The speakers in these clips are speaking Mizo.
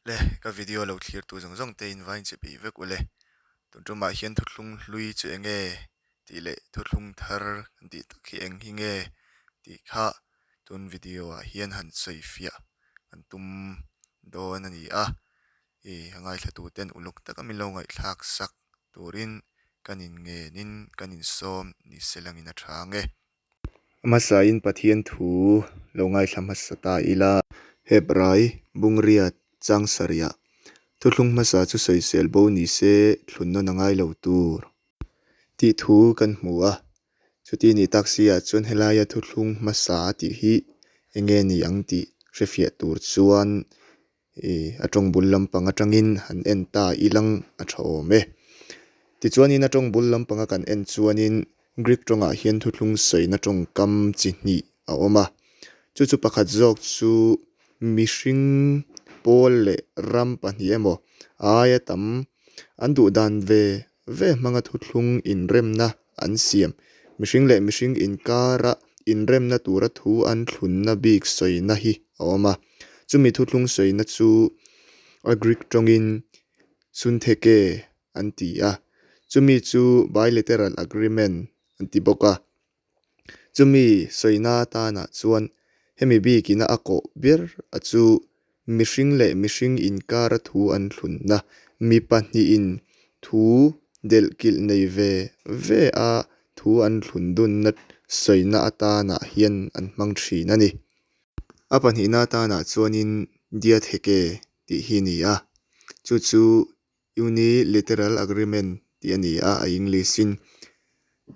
Le, ka video lo thlir tu zawng zawng te in vain che bih vek ule. Tun tumah hian thuthlung hlui chu eng nge tih leh thuthlung thar kan tih tak hi eng hi nge tih kha tun video ah hian han sawi fiah kan tum dawn a ni a. Ih a ngaithla tu ten uluk taka min lo ngaihthlak sak turin kan in ngenin kan insawm ni se langin a tha ang e. Hmasain Pathian thu lo ngaithla hmasa ta ila. Hebrai Bungriat chang sarihah thuthlung hmasa chu sawisel bo ni se thlun nawn a ngai lo tur tih thu kan hmu a. Chuti nih tak si ah chuan helaia thuthlung hmasa tih hi eng nge ni ang tih hrefiah tur chuan Ih, a tawng bul lampang atangin han en ta ilang a tha awm e. Tichuanin a tawng bul lampanga kan en chuanin Greek tawngah hian thuthlung sawina tawngkam chi hnih a awm a. Chu chu pakhat zawk chu mihring pawl leh ram pahnih emaw a aia tam an duh dan ve ve hmanga thuthlung inremna an siam. Mihring leh mihring inkara inremna tura thu an thlunna bik sawina hi a awm a. Chumi thuthlung sawina chu a Greek tawngin Suntheke an ti a, chumi chu bilateral agreement an ti bawk a. Chumi sawina atanah chuan hemi bikina a kawh ber a chu mihring leh mihring inkara thu an thlunna, mi pahnihin thu delhkilh nei ve ve a thu an thlun dunna sawina atanah hian an hmang thin a ni. A pahnihna atanah chuanin Diatheke tih hi a ni a, chu chu Unilateral Agreement tih a ni a, a English-in.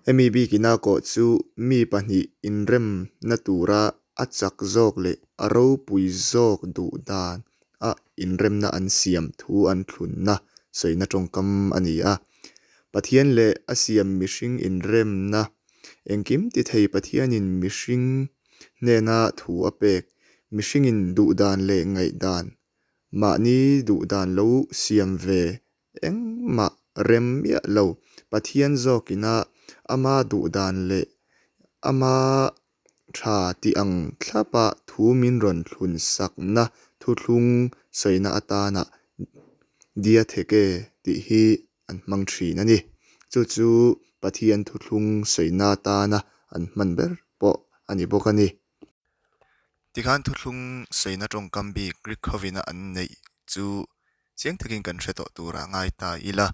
Hemi bikina kawh chu mi pahnih inremna tura a chak zawk leh a ropui zawk duh dan a inremna an siam thu an thlunna sawina tawngkam a ni a. Pathian leh a siam mihring inremna engkim ti thei Pathianin mihring hnena thu a pek, mihringin duhdan leh ngaihdan, mahni duhdan lo siam ve engmah rem miah lo, Pathian zawkina ama duhdan leh ama tha tih ang thlapa thu min rawn thlun sakna thuthlung sawina atana Diatheke tih hi an hmang thin a ni. Chu chu Pathian thuthlung sawina atana an hman ber pawh a ni bawk a ni. Tikhan thuthlung sawina tawngkam bik Greek hovina an neih chu chiang takin kan hre tawh turah ngai ta ila.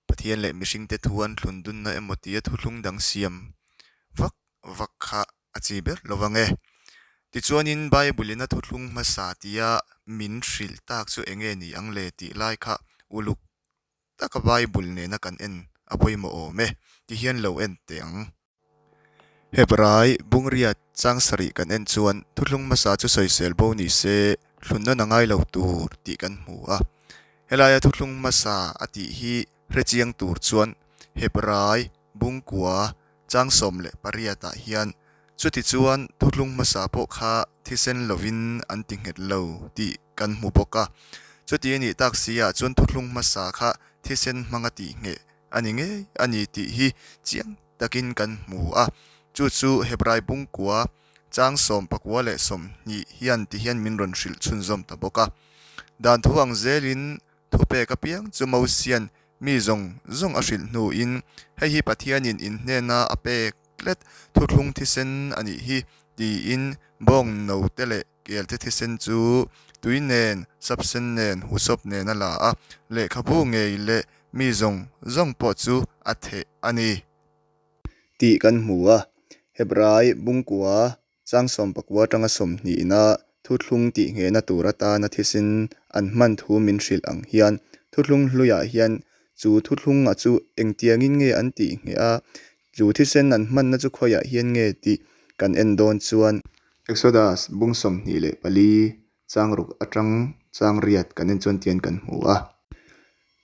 Pathian leh mihringte thu an thlun dunna emaw tia thuthlung dang siam vak vak kha a chi ber lo vang e. Tichuanin Bible-in a thuthlung hmasa tia min hrilh tak chu eng nge ni ang le tih lai kha uluk taka Bible nena kan en a pawimawh awm e ti hian lo en teh ang. Hebrai Bungriat chang sarih kan en chuan thuthlung hmasa chu sawisel bo ni se thlun nawn a ngai lo tur tih kan hmu a. Helaia thuthlung hmasa a tih hi hrechiang tur chuan Hebrai Bungkua chang 18 ah hian chuti chuan thuthlung hmasa pawh kha thisen lovin an ti nghet lo tih kan hmu bawk a. Chuti a nih tak si ah chuan thuthlung hmasa kha thisen hmanga tih ngheh a ni ngei a ni tih hi chiang takin kan hmu a. Chu chu Hebrai Bungkua chang 29 hian ti hian min rawn hrilh chhunzawm ta bawk a. Dan thu ang zelin Thupek apiang chu Mosia'n mi zawng zawng a hrilh hnuin, Hei hi Pathianin in hnena a pek tlet thuthlung thisen a nih hi, tiin bawng note leh kelte thisen chu tui nen, sapsen nen, husawp nen a la a, lehkhabu ngei leh mi zawng zawng pawh chu a theh a ni. Tih kan hmu a, Hebrai Bungkua Chang 19 atanga 20 na thuthlung tih nghehna tur atana thisen an hman thu min hrilh ang hian thuthlung hluiah hian chu thuthlunga chu engtiangin nge an tih ngheh a, chu thisen an hmanna chu khawiah hian nge tih kan en dawn chuan. Exodus bung 24 chang ruk atang chang riat kan en chuan tian kan hmu a.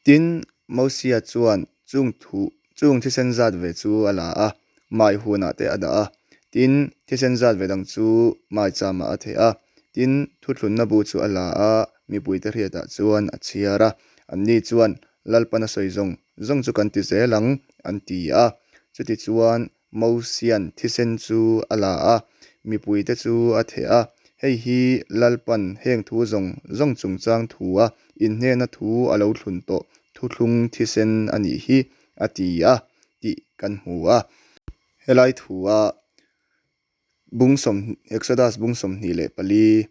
Tin, Mosia chuan chung thu chung thisen zat ve chu a la a, mai hunah te a dah a. Tin, thisen zat ve dang chu mai chamah a theh a. Tin, thuthlunna bu chu a la a, mipuite hriatah chuan a chhiar a. Anni chuan, Lalpan a sawi zawng zawng chu kan ti zel ang, an ti a. Chutichuan, Mosia'n thisen chu a la a, mipuite chu a theh a. Hei hi Lalpan heng thu zawng zawng chungchang thua in hnena thu a lo thlun tawh thuthlung thisen a nih hi, a ti a tih kan hmu a. Helai thua bung sawm Exodus bung 24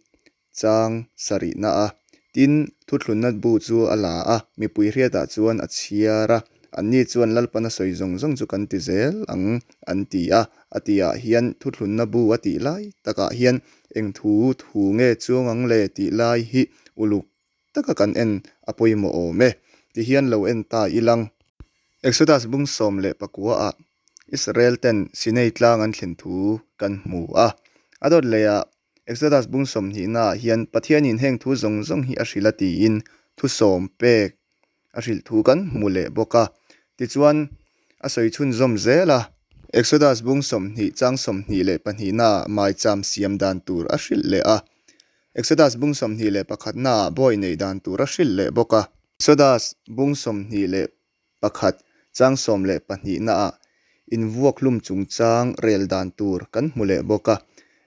chang sarihna a. Tin, thuthlunna bu chu a la a, mipui hriatah chuan a chhiar a. Anni chuan Lalpana sawi zawng zawng chu kan ti zel ang, an ti a. A tihah hian thuthlunna bu a tih lai takah hian eng thu thu nge chuang ang le tih lai hi uluk taka kan en a pawimawh awm e. Tihian lo en ta ilang. Exodus bung 19 ah Israel ten Sinai tlang an thlen thu kan hmu a. A dawt lehah Exodus bung 20 ah hian Pathianin heng thu zawng zawng hi a hrilh a tiin thu sawm pek a hrilh thu kan hmu leh bawk a. Tichuan, a sawi chhunzawm zel a. Exodus bung 20 chang 22 naah maicham siam dan tur a hrilh leh a. Exodus bung 21 naah bawi neih dan tur a hrilh leh bawk a. Exodus bung 21 chang 12 naah invuak hlum chungchang rel dan tur kan hmu leh bawk a.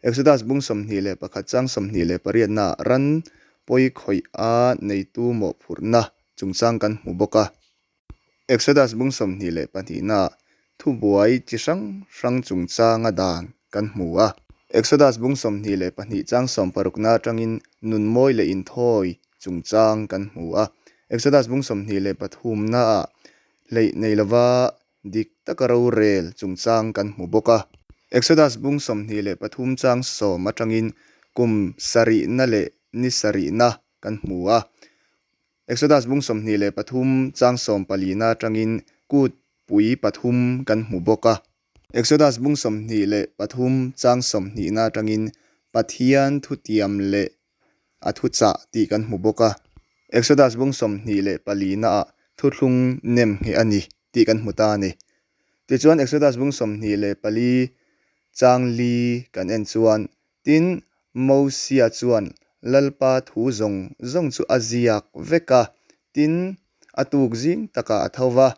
Exodus bung 21 chang 28 naah ran pawi khawih a neitu mawhphurhna chungchang kan hmu bawk a. Exodus bung 22 naah thubuai chi hrang hrang chungchanga dan kan hmu a. Exodus bung 22 chang 60 na atangin nunmawi leh inthawi chungchang kan hmu a. Exodus bung 23 naah hleih nei lova dik taka rorel chungchang kan hmu bawk a. Exodus bung 23 chang 10 atangin kum sarihna leh ni sarihna kan hmu a. Exodus bung 23 chang 14 na atangin kut pui pathum kan hmu bawk a. Exodus bung 23 chang 20 na atangin Pathian thutiam leh a thuchah tih kan hmu bawk a. Exodus bung 24 naah thuthlung nem ngheh a ni tih kan hmu ta a ni. Tichuan Exodus bung 24 chang li kan en chuan Tin, Mosia chuan Lalpa thu zawng zawng chu a ziak vek a, tin, a tuk zing takah a tho va.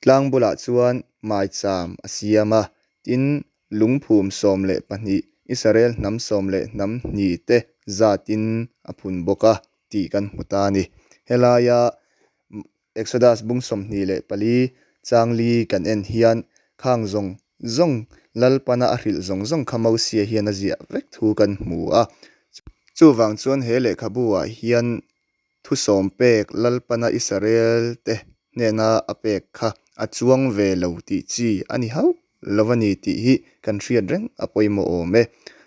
Tlang bulah chuan maicham a siam a, tin, lungphum 12, Israel hnam sawm leh hnam hnih te zatin a phun bawk a tih kan hmu ta a ni. Helaia Exodus bung 24 chang li kan en hian khang zawng zawng Lalpana a hrilh zawng zawng kha Mosia hian a ziah vek thu kan hmu a. Chuvang chuan he lehkhabu ah hian thu sawm pek Lalpana Israel te hnena a pek kha a chuang ve lo tih chi a ni hauh lo a ni tih hi kan hriat reng a pawimawh awm e.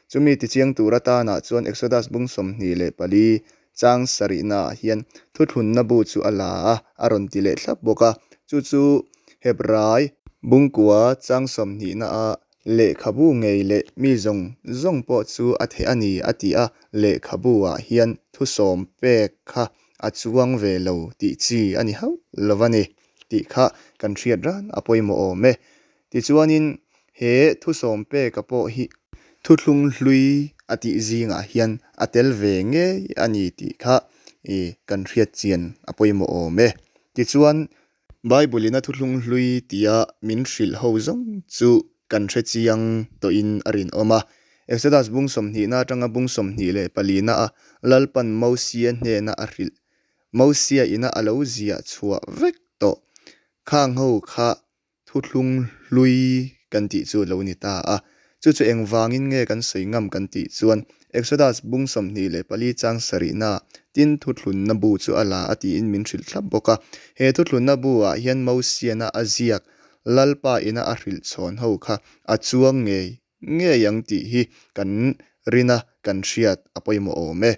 Chumi tichiang tur atanah chuan Exodus bung 24 chang sarihnaah hian thuthlunna bu chu a la a, a rawn ti leh thlap bawk a. Chu chu Hebrai bungkua chang sawmhnihnaah lehkhabu ngei leh mi zawng zawng pawh chu a theh a ni a ti a, lehkhabu-ah hian thusawm pek kha a chuang ve lo tih chi a ni hauh lo a ni. Tih kha kan hriat ran a pawimawh awm e. Tichuanin he thusawm peka pawh hi thuthlung hlui a tih zingah hian a tel ve ngei a ni tih kha kan hriat chian a pawimawh awm e. Tichuan Bible in a thuthlung hlui tia min hrilh ho zawng chu kan hre chiang tawhin a rinawm a. Exodus bung 20 na atanga bung 24 na a Lalpan Mosia hnena a hrilh Mosia ina a lo ziah chhuah vek tawh. Khang ho kha thuthlung hlui kan tih chu a lo ni ta a. Chu chu engvangin nge kan sawi ngam kan tih chuan Exodus bung 24 chang sarihna tin thuthlunna bu chu a la a tiin min hrilh thlap bawk a. He thuthlunna bu ah hian Mosiana a ziak Lalpa ina a hrilh chhawn ho kha a chuang ngei ngei ang tih hi kan rin a, kan hriat a pawimawh awm e.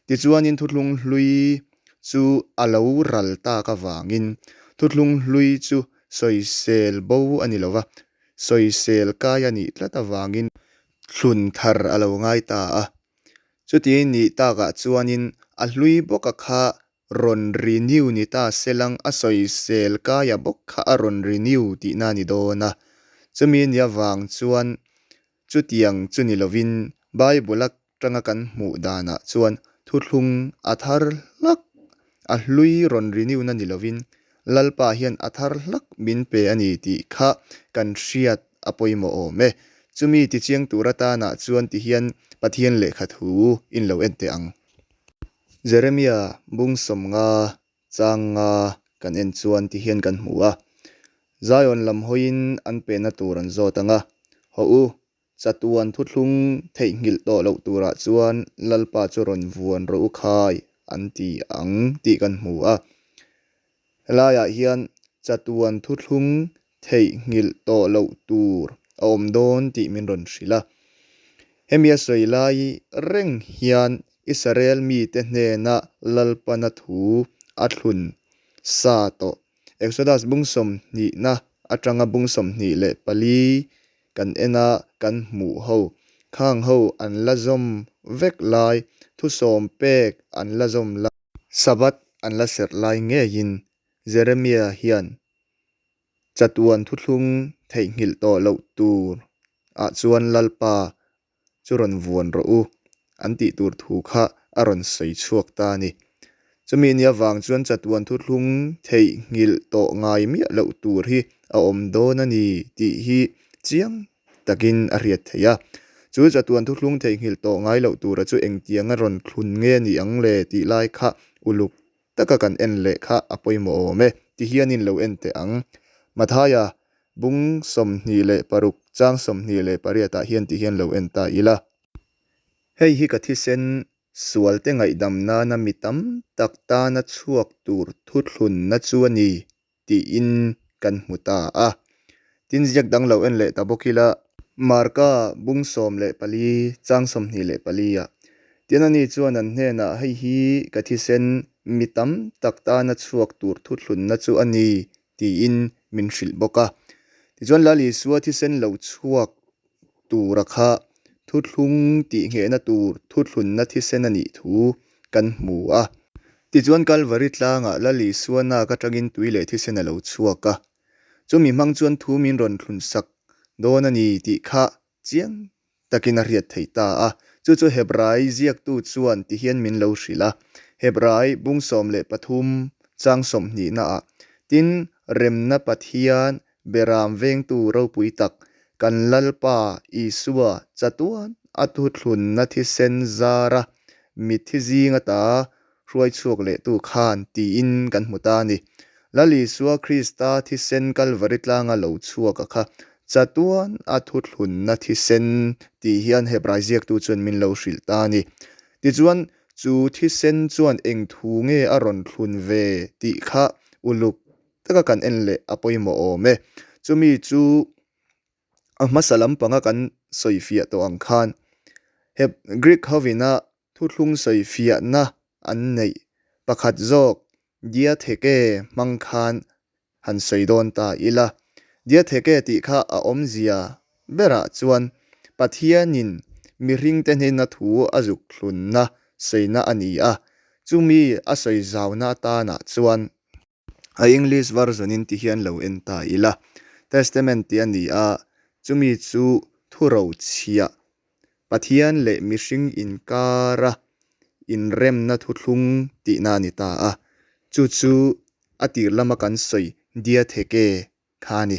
Tichuanin thuthlung hlui chu a lo ral tak avangin thuthlung hlui chu sawisel bo a ni lo va, sawisel kai a nih tlat avangin thlun thar a lo ngai ta a. Chuti nih takah chuanin a hlui bawka kha rawn renew ni ta selang a sawisel kaia bawk kha a rawn renew tihna a ni dawn a. Chumi nia vang chuan chutiang chu ni lovin Bible atanga kan hmuh danah chuan thuthlung a thar hlak, a hlui rawn renew na ni lovin Lalpa hian a thar hlak min pe a ni tih kha kan hriat a pawimawh awm e. Chumi tichiang tur atanah chuan tihian Pathian lehkha thu in lo en teh ang. Jeremia bung 50 chang nga kan en chuan tihian kan hmu a, Zion lam hawiin an pehna tur an zawt ang a, Hawh u, Chatuan thuthlung theihnghilh tawh loh turah chuan Lalpa chu rawn vuan rawh u khai an ti ang tih kan hmu a. Helaiah hian chatuan thuthlung theihnghilh tawh loh tur a awm dawn tih min rawn hrilh a. Hemi a sawi lai reng hian Israel mite hnena Lalpana thu a thlun sa tawh. Exodus bung sawmhnihna atanga bung 24 kan en a kan hmuh ho khang ho an la zawm vek lai, thusawm pek an la zawm lai, Sabbath an la serh lai ngeiin Jeremiah hian chatuan thuthlung theihnghilh tawh loh tur ah chuan Lalpa chu rawn vuan rawh u an tih tur thu kha a rawn sawi chhuak ta a ni. Chumi ni avang chuan chatuan thuthlung theihnghilh tawh ngai miah loh tur hi a awm dawn a ni tih hi chiang takin a hriat theih a. Chu chatuan thuthlung theihnghilh tawh ngai loh tura chu engtianga rawn thlun nge ni ang le tih lai kha uluk taka kan en leh kha a pawimawh awm e, ti hianin lo en teh ang. Mathaia bung 26 chang 28 ah hian ti hian lo en ta ila. Hei hi ka thisen sualte ngaihdam nana mi tam tak tana chhuak tur thuthlunna chu a ni tiin kan hmu ta a. Tin ziak dang lo en leh ta bawk ila. Marka bung 14 chang 24 ah Tin ani chuan an hnenah hei hi ka thisen mi tam tak tana chhuak tur thuthlunna chu a ni tiin min hrilh bawk a. Tichuan Lal Isua thisen lo chhuak tura kha thuthlung tihnghehna tur thuthlunna thisen a nih thu kan hmu a. Tichuan Kalvari tlangah Lal Isua nak atangin tui leh thisen a lo chhuak a. Chumi hmang chuan thu min rawn thlunsak dawn a ni tih kha chiang takin a hriat theih ta a. Chu chu Hebrai ziaktu chuan ti hian min lo hrilh a, Hebrai bung 13 chang 20 naah, Tin, remna Pathian Beram vengtu ropui tak, kan Lalpa Isua chatuan a thuthlunna thisen zara mitthi zing ata hruai chhuak lehtu khan tiin kan hmu ta a ni. Lal Isua Krista thisen Kalvari tlanga lo chhuak a kha chatuan a thuthlunna thisen tih hian Hebrai ziaktu chuan min lo hrilh ta a ni. Tichuan, chu thisen chuan eng thu nge a rawn thlun ve tih kha uluk taka kan en leh a pawimawh awm e. Chumi chu a hmasa lampanga kan sawifiah tawh ang khan Heb Greek hovina thuthlung sawifiahna an neih pakhat zawk Diatheke hmang khan han sawi dawn ta ila. Diatheke tih kha a awmzia berah chuan Pathianin mihringte hnena thu a zuk thlunna sawina a ni a, chumi a sawi zauna atanah chuan A English version in ti hian lo en ta ila. Testament tih a ni a, chumi chu thurochhiah, Pathian leh mihring inkara inremna thuthlung tihna a ni ta a. Chu chu a tir lama kan sawi Diatheke kha a ni.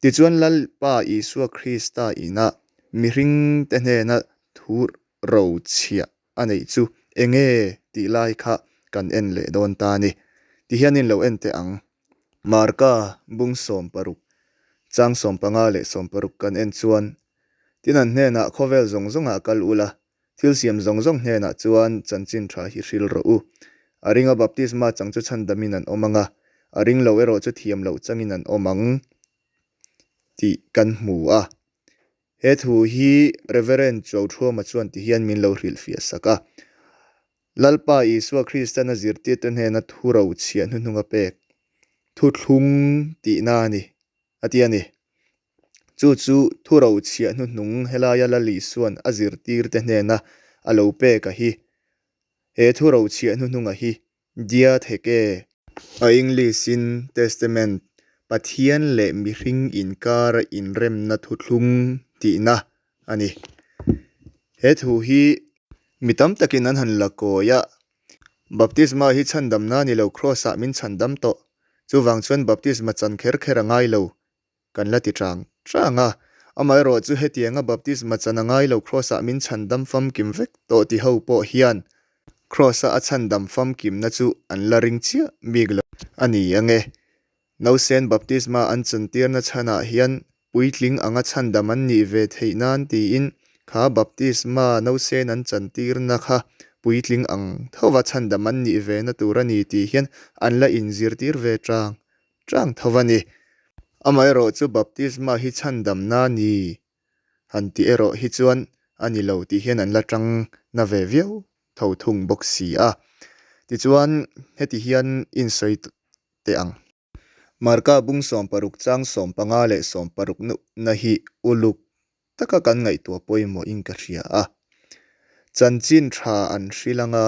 Tichuan Lalpa Isua Krista inah mihringte hnena thurochhiah a neih chu enge tih lai kha kan en leh dawn ta a ni. Ti hianin lo en teh ang. Marka bung 16 chang 15 leh 16 kan en chuan, Tin an hnenah khawvel zawng zawngah kal ula, thil siam zawng zawng hnenah chuan chanchin tha hi hril rawh u. A ringa baptisma chang chu chhandamin an awm ang a, a ring lo erawh chu thiam loh changin an awm ang tih kan hmu a. He thu hi Reverend Chuauthuama chuan ti hian min lo hrilhfiah sak a, Lalpa Isua Kristan a zirtirte hnena thu rochhiah hnuhnung a pek, thuthlung tihna a ni, a ti a ni. Chu chu thu rochhiah hnuhnung helaia Lal Isua'n a zirtirte hnena a lo pek a hi. He thu rochhiah hnuhnunga hi Dia thek e. A English in Testament, Pathian leh mihring inkara inremna thuthlung tihna a ni. He thu hi mi tam takin an han la kawi a, Baptisma hi chhandamna a ni lo, Kraws-ah min chhandam tawh. Chuvang chuan baptisma chan kher kher a ngai lo, kan la ti chang chang a. Amaherawhchu hetianga baptisma chan a ngai lo Kraws-ah min chhandam famkim vek tawh ti ho pawh hian Kraws-a a chhandam famkimna chu an la ring chiah bik lo a ni ange. Nausen baptisma an chantirna chhanah hian puitling anga chhandam an nih ve theih nan tiin kha baptisma nausen an chantirna kha puitling ang thova chhandam an nih ve na tur a ni tih hian an la inzirtir ve chang chang tho a ni. Amaherawhchu baptisma hi chhandamna ni han tih erawh hi chuan a ni lo tih hian an la tang na ve viau tho thung bawk si a. Tichuan heti hian insawi teh ang. Marka bung 16 chang 15 leh 16 na hi uluk taka kan ngaihtuah pawimawhin ka hria a. Chanchin tha an hrilh anga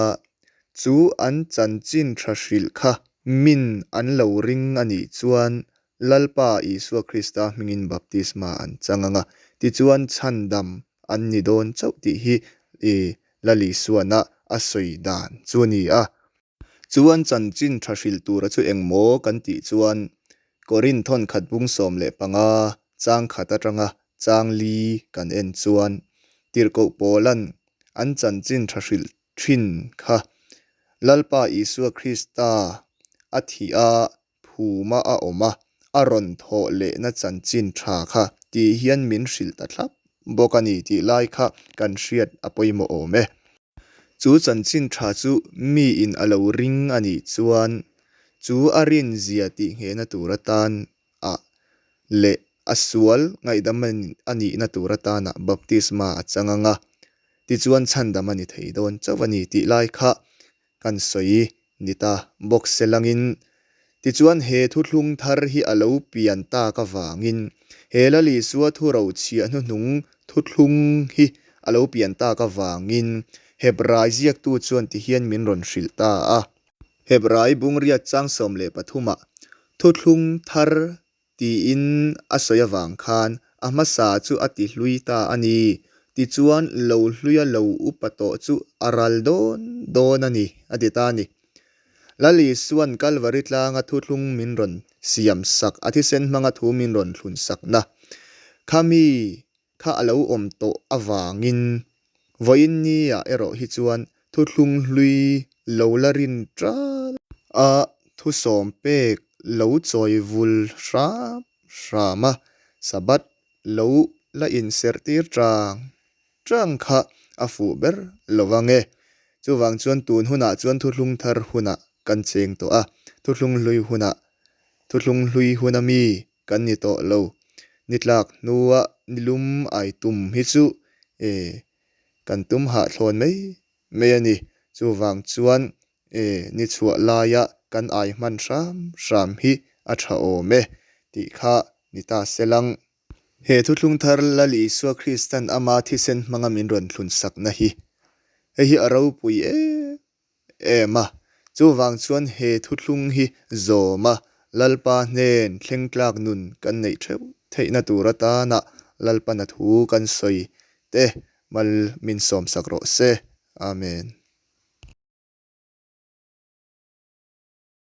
chu an chanchin tha hrilh kha min an lo ring a nih chuan Lalpa Isua Krista hmingin baptisma an chang anga tichuan chhandam an ni dawn chauh tih hi Lal Isuana a sawi dan chu a ni a. Chuan chanchin tha hrilh tura chu eng maw kan tih chuan Korinth thawn khat bung 15 chang khat atanga chang li kan en chuan Tirhkoh Paula'n an chanchin tha hrilh thin kha Lalpa Isua Krista a thih a phuma a awm a, a rawn thawh lehna chanchin tha kha tih hian min hrilh ta thlap bawk a ni tih lai kha kan hriat a pawimawh awm e. Chu chanchin tha chu miin a lo ring a nih chuan chu a rinzia tih nghehna tur atan ah leh a sual ngaihdam a nihna tur atana baptisma a chang ang a, tichuan chhandam a ni thei dawn chauh a ni tih lai kha kan sawi ni ta bawk se langin. Tichuan he thuthlung thar hi a lo pian tak avangin he Lal Isua thurochhiah hnuhnung thuthlung hi a lo pian tak avangin Hebrai ziaktu chuan tihian min rawn hrilh ta a. Hebrai bungriat chang 13 ah thuthlung thar tiin a sawi avang khan a hmasa chu a ti hlui ta a ni. Tichuan lo hluia lo upa tawh chu a ral dawn dawn a ni, a ti ta a ni. Lal Isua'n Kalvari tlanga thuthlung min rawn siam sak, a thisen hmanga thu min rawn thlun sakna kha mi kha a lo awm tawh avangin vawiin niah erawh hi chuan thuthlung hlui lo la rin ṭal a thusawm pek lo chawi vul hram hram a, Sabbath lo la inserh tir ṭang ṭang kha a fuh ber lo vang e. Chuvang chuan tun hunah chuan thuthlung thar hunah kan cheng tawh a, thuthlung hlui hunah thuthlung hlui huna mi kan ni tawh lo. Ni tlak hnua ni lum ai tum hi chu e kan tum hahthlawn mai mai a ni. Chuvang chuan e ni chhuah laia kan ai hman hram hram hi a tha awm e tih kha ni ta se lang. He thuthlung thar Lal Isua Kristan ama thisen hmanga min rawn thlun sakna hi hei hi a ropui em em a, chuvang chuan he thuthlung hi zawm a, Lalpa hnen thleng tlak nun kan neih theuh theihna tur atana Lalpana thu kan sawi te mal min sawmsak rawh se. Amen.